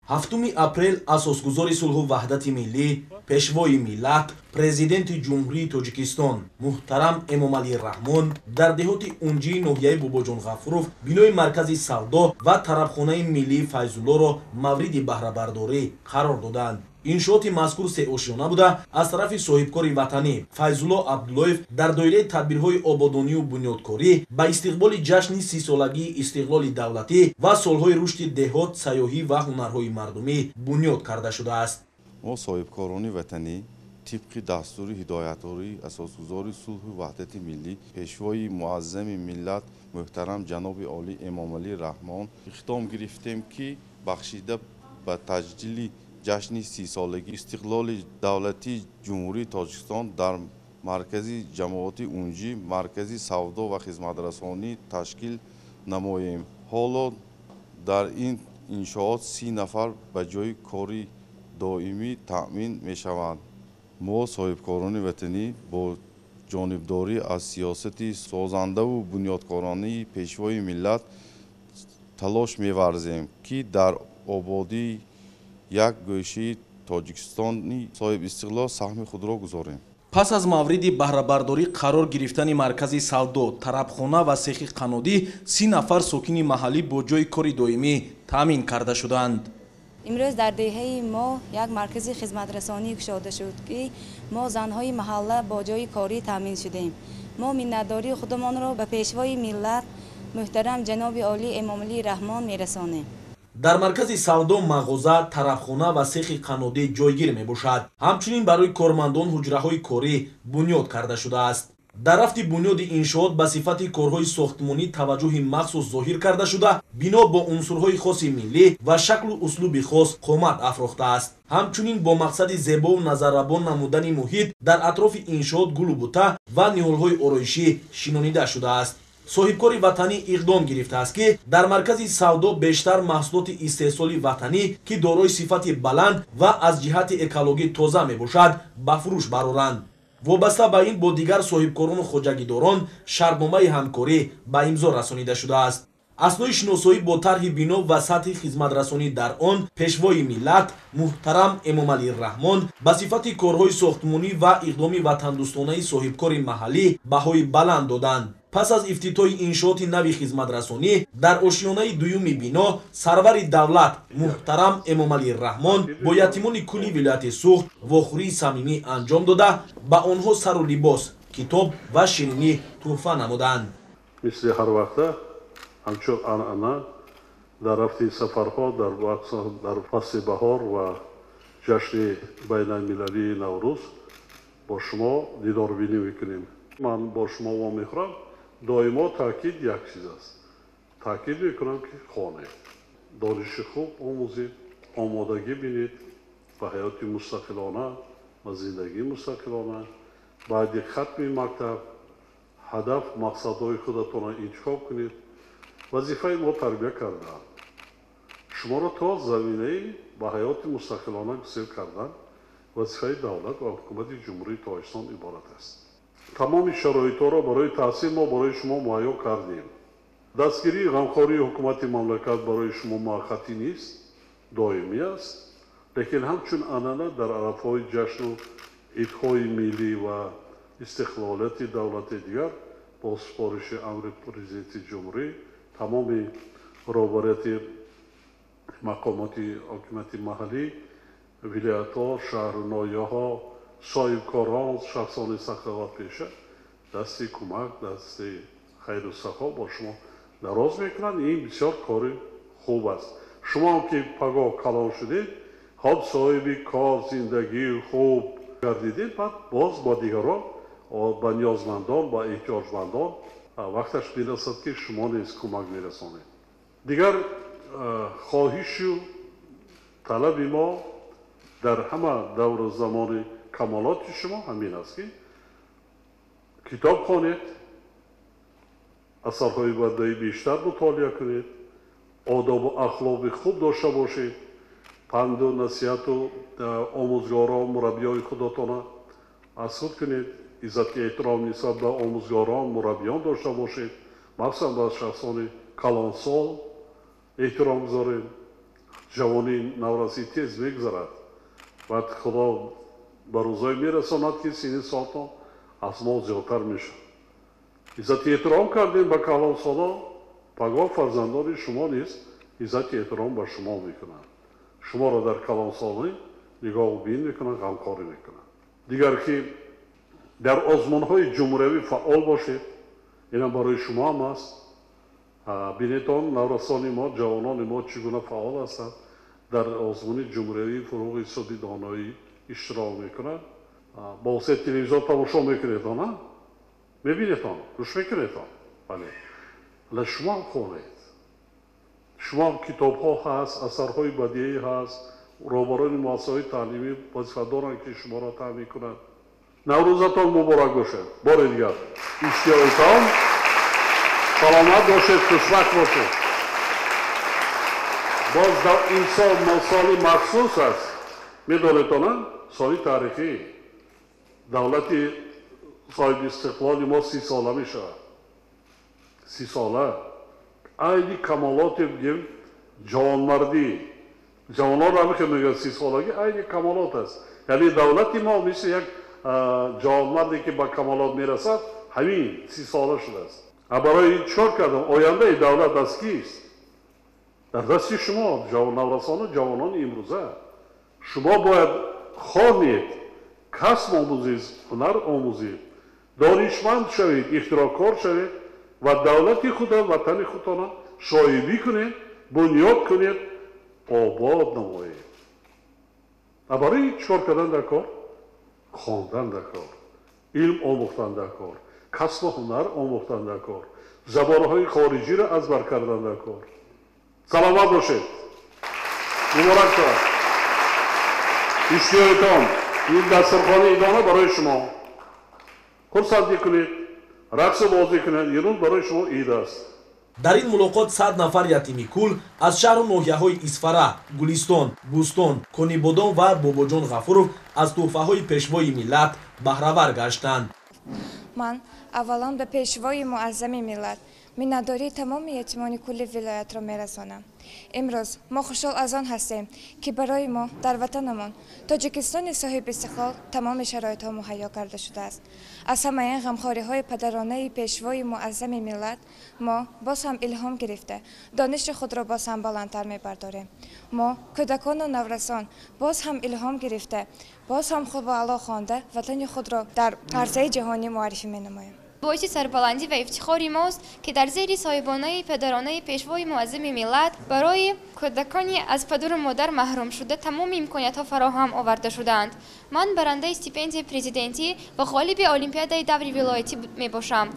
7 апрел асосгузори сулҳу ваҳдати миллӣ, пешвои миллат, президенти Ҷумҳурии Тоҷикистон муҳтарам Эмомалӣ Раҳмон дар деҳоти Унҷии ноҳияи Бобоҷон Ғафуров бинои маркази савдо ва тарабхонаи миллии Файзуллоро мавриди баҳрабардорӣ қарор доданд. Иншооти мазкур сеошёна буда, аз тарафи соҳибкори ватанӣ Файзулло Абдуллоев дар доираи тадбирҳои ободонию бунёдкорӣ ба истиқболи ҷашни 30-солагии истиқлоли давлатӣ ва солҳои рушди деҳот, сайёҳӣ ва ҳунарҳои мардумӣ бунёд карда шудааст. Мо соҳибкорони ватанӣ тибқи дастури ҳидоятдории асосгузори сулҳу ваҳдати миллӣ, пешвои муаззами миллат муҳтарам ҷаноби олӣ Эмомалӣ Раҳмон иқдом гирифтем, ки бахшида ба таҷлили ҷашни 30-солагии истиқлоли давлатии Ҷумҳурии Тоҷикистон дар маркази ҷамоати Унҷӣ маркази савдо ва хизматрасонӣ ташкил намоем. Ҳоло дар ин иншоот 30 нафар ба ҷои кори доимӣ таъмин мешаванд. Мо соҳибкорони ватанӣ бо ҷонибдорӣ аз сиёсати созандаву бунёдкоронаи пешвои миллат талош меварзем, ки дар ободии як гӯшаи Тоҷикистони соҳибистиқлол саҳми худро гузорем. Пас аз мавриди баҳрабардорӣ қарор гирифтани маркази савдо, тарабхона ва сехи қаннодӣ, 30 нафар сокини маҳаллӣ бо ҷойи кори доимӣ таъмин карда шуданд. Имрӯз дар деҳаи мо як маркази хизматрасонӣ кушода шуд, ки мо занҳои маҳалла бо ҷойи корӣ таъмин шудем. Мо миннатдории худамонро ба пешвои миллат муҳтарам ҷаноби олӣ Эмомалӣ Раҳмон мерасонем. Дар маркази савдо мағоза, тарабхона ва сехи қаннодӣ ҷойгир мебошад. Ҳамчунин барои кормандон ҳуҷраҳои корӣ бунёд карда шудааст. Дар рафти бунёди иншоот ба сифати корҳои сохтмонӣ таваҷҷӯҳи махсус зоҳир карда шуда, бино бо унсурҳои хоси миллӣ ва шаклу услуби хос қомат афрохтааст. Ҳамчунин бо мақсади зебову назаррабон намудани муҳит дар атрофи иншоот гулу бута ва ниҳолҳои ороишӣ шинонида шудааст. Соҳибкори ватанӣ иқдом гирифтааст, ки дар маркази савдо бештар маҳсулоти истеҳсоли ватанӣ, ки дорои сифати баланд ва аз ҷиҳати экологӣ тоза мебошад, ба фурӯш бароранд. Вобаста ба ин бо дигар соҳибкорону хоҷагидорон шартномаи ҳамкорӣ ба имзо расонида шудааст. Аснои шиносоӣ бо тарҳи бино ва сатҳи хизматрасонӣ дар он пешвои миллат муҳтарам Эмомалӣ Раҳмон ба сифати корҳои сохтмонӣ ва иқдоми ватандӯстонаи соҳибкори маҳаллӣ баҳои баланд доданд. Пас аз ифтитоҳи иншооти нави хизматрасонӣ дар ошёнаи дуюми бино сарвари давлат муҳтарам Эмомалӣ Раҳмон бо ятимони кулли вилояти Суғд вохӯрии самимӣ анҷом дода, ба онҳо сару либос, китоб ва ширинӣ тӯҳфа намуданд. Мисли ҳар вақта ҳамчун анъана дар рафти сафарҳо дар фасли баҳор ва ҷашни байналмилалии Наврӯз бо шумо дидорбинӣ мекунем. Ман бо шумо вомехӯрам. Доимо таъкид як чиз аст. Таъкид мекунам, ки хонед, дониши хуб омӯзед, омодагӣ бинед ба ҳаёти мустақилона ва зиндагии мустақилона. Баъди хатми мактаб ҳадаф, мақсадҳои худатонро интихоб кунед. Вазифаи мо тарбия кардан шуморо то заминаи ба ҳаёти мустақилона гусел кардан вазифаи давлат ва ҳукумати Ҷумҳурии Тоҷикистон иборат аст. Тамоми шароитҳоро барои таҳсил мо барои шумо муҳайё кардем. Дастгирии ғамхории ҳукумати мамлакат барои шумо муваққатӣ нест, доимӣ аст, лекин ҳамчун анъана дар арафҳои ҷашну идҳои миллӣ ва истиқлолияти давлати дигар бо супориши амри президенти ҷумҳурӣ тамоми роҳбарияти мақомоти ҳокимияти маҳаллӣ, вилоятҳо, шаҳру ноҳияҳо, соҳибкорон, шахсони саховатпеша дасти кӯмак, дасти хайру сахо бо шумо дароз мекунанд. Ин бисёр кори хуб аст. Шумоам ки пагоҳ калон шудед, хоб соҳиби кор, зиндагии хуб гардидед, баъд боз бо дигарон, ба ниёзмандон, ба эҳтиёҷмандон вақташ мерасад, ки шумо низ кӯмак мерасонед. Дигар хоҳишу талаби мо дар ҳама давру замони камолоти шумо ҳамин аст, ки китоб хонед, асарҳои бадаӣ бештар мутолиа кунед, одобу ахлоқи хуб дошта бошед, панду насиҳату омӯзгорон, мураббиёи худатонро аз худ кунед, иззати эҳтиром нисбат ба омӯзгорон, мураббиён дошта бошед, махсусан ба шахсони калонсол эҳтиром гузоред. Ҷавонӣ, наврасӣ тез мегузарад. Баъд Худо ба рӯзое мерасонад, ки синни солтон аз мо зиёдтар мешавад. Иззати эҳтиром кардем ба калонсолон, пагоҳ фарзандони шумо низ иззати эҳтиром ба шумо мекунанд. Шуморо дар калонсолӣ нигоҳу бин мекунанд, ғамхорӣ мекунанд. Дигар ки дар озмунҳои ҷумҳуриявӣ фаъол бошед, инам барои шумо ҳам аст. Бинетон, наврасони мо, ҷавонони мо чӣ гуна фаъол ҳастанд, дар озмуни ҷумҳуриявии фуруғи суди доноӣ иштирок мекунанд. Бо воситаи телевизор тамошо мекунедон, мебинедон, гӯш мекунедон. Бале, ла шумо ҳам хонед. Шумо ҳам китобҳо ҳаст, асарҳои бадиӣ ҳаст, роҳбарони муассисаҳои таълимӣ вазифа доранд, ки шуморо таъмин кунанд. Наврӯзатон муборак бошад. Бори дигар иштиёқитон, саломат бошед, хушбахт бошед. Боз ин сол соли махсус аст, медонедона, соли таърихӣ. Давлати соҳиби истиқлоли мо 30 сола мешавад. 30 сола. Айни камолоте бигем, ҷавонмардӣ. Ҷавононро ҳамин хел мегӯянд, 30 солагӣ айни камолот аст. Яъне давлати мо мисли як ҷавонмарде ки ба камолот мерасад, ҳамин 30 сола шудааст. Барои чӣ кор кардам? Ояндаи давлат аз кист? Дар дасти шумо, наврасону ҷавонони имрӯза. Шумо бояд хонед, касб омӯзед, ҳунар омӯзед, донишманд шавед, ихтироъкор шавед ва давлати худро, ватани худтонро шоҳибӣ кунед, бунёд кунед, обод намоед. Барои чӣ кор кардан дар кор? Хондан дар кор, илм омӯхтан дар кор, касбу ҳунар омӯхтан дар кор, забонҳои хориҷиро аз бар кардан дар кор. Саломат бошед, муборак шавад. Иштиёқитон, ин дастархони идона барои шумо. Хурсандӣ кунед, рақсу бозӣ кунед, ин рӯз барои шумо ид аст. Дар ин мулоқот 100 нафар ятими кул аз шаҳру ноҳияҳои Исфара, Гулистон, Бӯстон, Конибодом ва Бобоҷон Ғафуров аз тӯҳфаҳои пешвои миллат баҳравар гаштанд. Ман аввалан ба пешвои муаззами миллат миннатдории тамоми ятимони кулли вилоятро мерасонам. Имрӯз мо хушҳол аз он ҳастем, ки барои мо дар ватанамон Тоҷикистони соҳиби истиқлол тамоми шароитҳо муҳайё карда шудааст. Аз ҳамаи ин ғамхориҳои падаронаи пешвои муаззами миллат мо боз ҳам илҳом гирифта, дониши худро боз ҳам баландтар мебардорем. Мо кӯдакону наврасон боз ҳам илҳом гирифта, боз ҳам хубу аъло хонда ватани худро дар арсаи ҷаҳонӣ муаррифӣ менамоем. Боиси сарбаландӣ ва ифтихори мост, ки дар зери соҳибонаи падаронаи пешвои муаззами миллат барои кӯдакони аз падару модар маҳрум шуда тамоми имкониятҳо фароҳам оварда шудаанд. Ман барандаи стипендияи президентӣ ва ғолиби олимпиадаи даври вилоятӣ мебошам.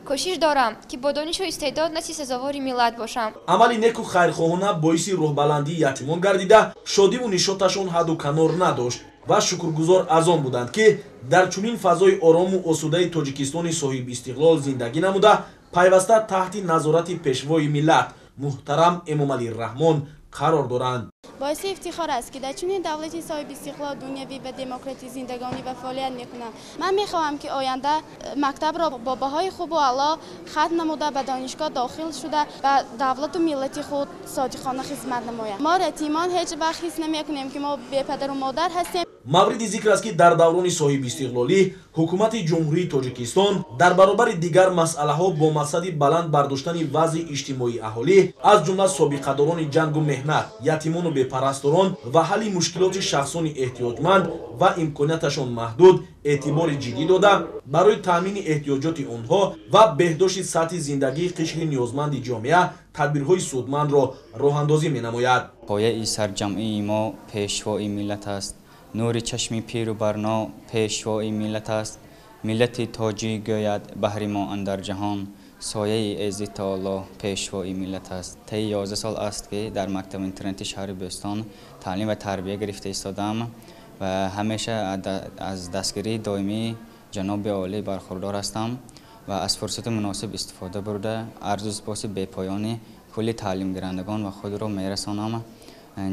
Кӯшиш дорам, ки бо донишу истеъдод насли сазовори миллат бошам. Амали неку хайрхоҳона боиси рӯҳбаландии ятимон гардида, шодиву нишоташон ҳадду канор надошт ва шукргузор аз он буданд, ки дар чунин фазои орому осудаи Тоҷикистони соҳибистиқлол зиндагӣ намуда, пайваста таҳти назорати пешвои миллат муҳтарам Эмомалӣ Раҳмон қарор доранд. Боиси ифтихор аст, ки дар чунин давлати соҳибистиқлол, дунявӣ ва демократӣ зиндагонӣ ва фаъолият мекунам. Ман мехоҳам, ки оянда мактабро бо баҳои хубу аъло хатм намуда, ба донишгоҳ дохил шуда, ба давлату миллати худ содиқона хизмат намоям. Мо ятимон ҳеҷ вақт ҳис намекунем, ки мо бепадару модар ҳастем. Мавриди зикр аст, ки дар даврони соҳибистиқлолӣ ҳукумати Ҷумҳурии Тоҷикистон дар баробари дигар масъалаҳо бо мақсади баланд бардоштани вазъи иҷтимоии аҳолӣ, аз ҷумла собиқадорони ҷангу меҳнат, ятимону бепарасторон ва ҳалли мушкилоти шахсони эҳтиёҷманд ва имконияташон маҳдуд эътибори ҷиддӣ дода, барои таъмини эҳтиёҷоти онҳо ва беҳдошти сатҳи зиндагии қишри ниёзманди ҷомеа тадбирҳои судмандро роҳандозӣ менамояд. Пояи сарҷамъии мо пешвои миллат аст. Нури чашми пиру барно пешвои миллат аст. Миллати тоҷик гӯяд баҳри мо андар ҷаҳон, сояи эзди таоло пешвои миллат аст. Таи 11 сол аст, ки дар мактаби интернати шаҳри Бӯстон таълим ва тарбия гирифта истодам ва ҳамеша аз дастгирии доимии ҷаноби олӣ бархурдор ҳастам ва аз фурсати муносиб истифода бурда арзу сипоси бепоёни кулли таълимгирандагон ва худро мерасонам.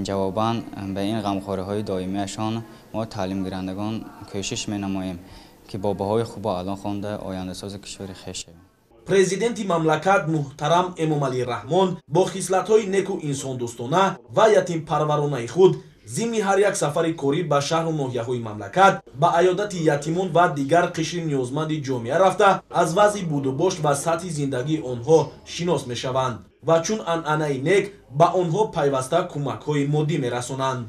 Ҷавобан ба ин ғамхориҳои доимиашон мо таълимгирандагон кӯшиш менамоем, ки бо баҳои хубу аъло хонда ояндасози кишвари хеш шавем. Президенти мамлакат муҳтарам Эмомалӣ Раҳмон бо хислатҳои неку инсондӯстона ва ятимпарваронаи худ зимни ҳар як сафари корӣ ба шаҳру ноҳияҳои мамлакат ба аёдати ятимон ва дигар қишри ниёзманди ҷомеа рафта, аз вазъи будубошт ва сатҳи зиндагии онҳо шинос мешаванд ва чун анъанаи нек ба онҳо пайваста кӯмакҳои моддӣ мерасонанд.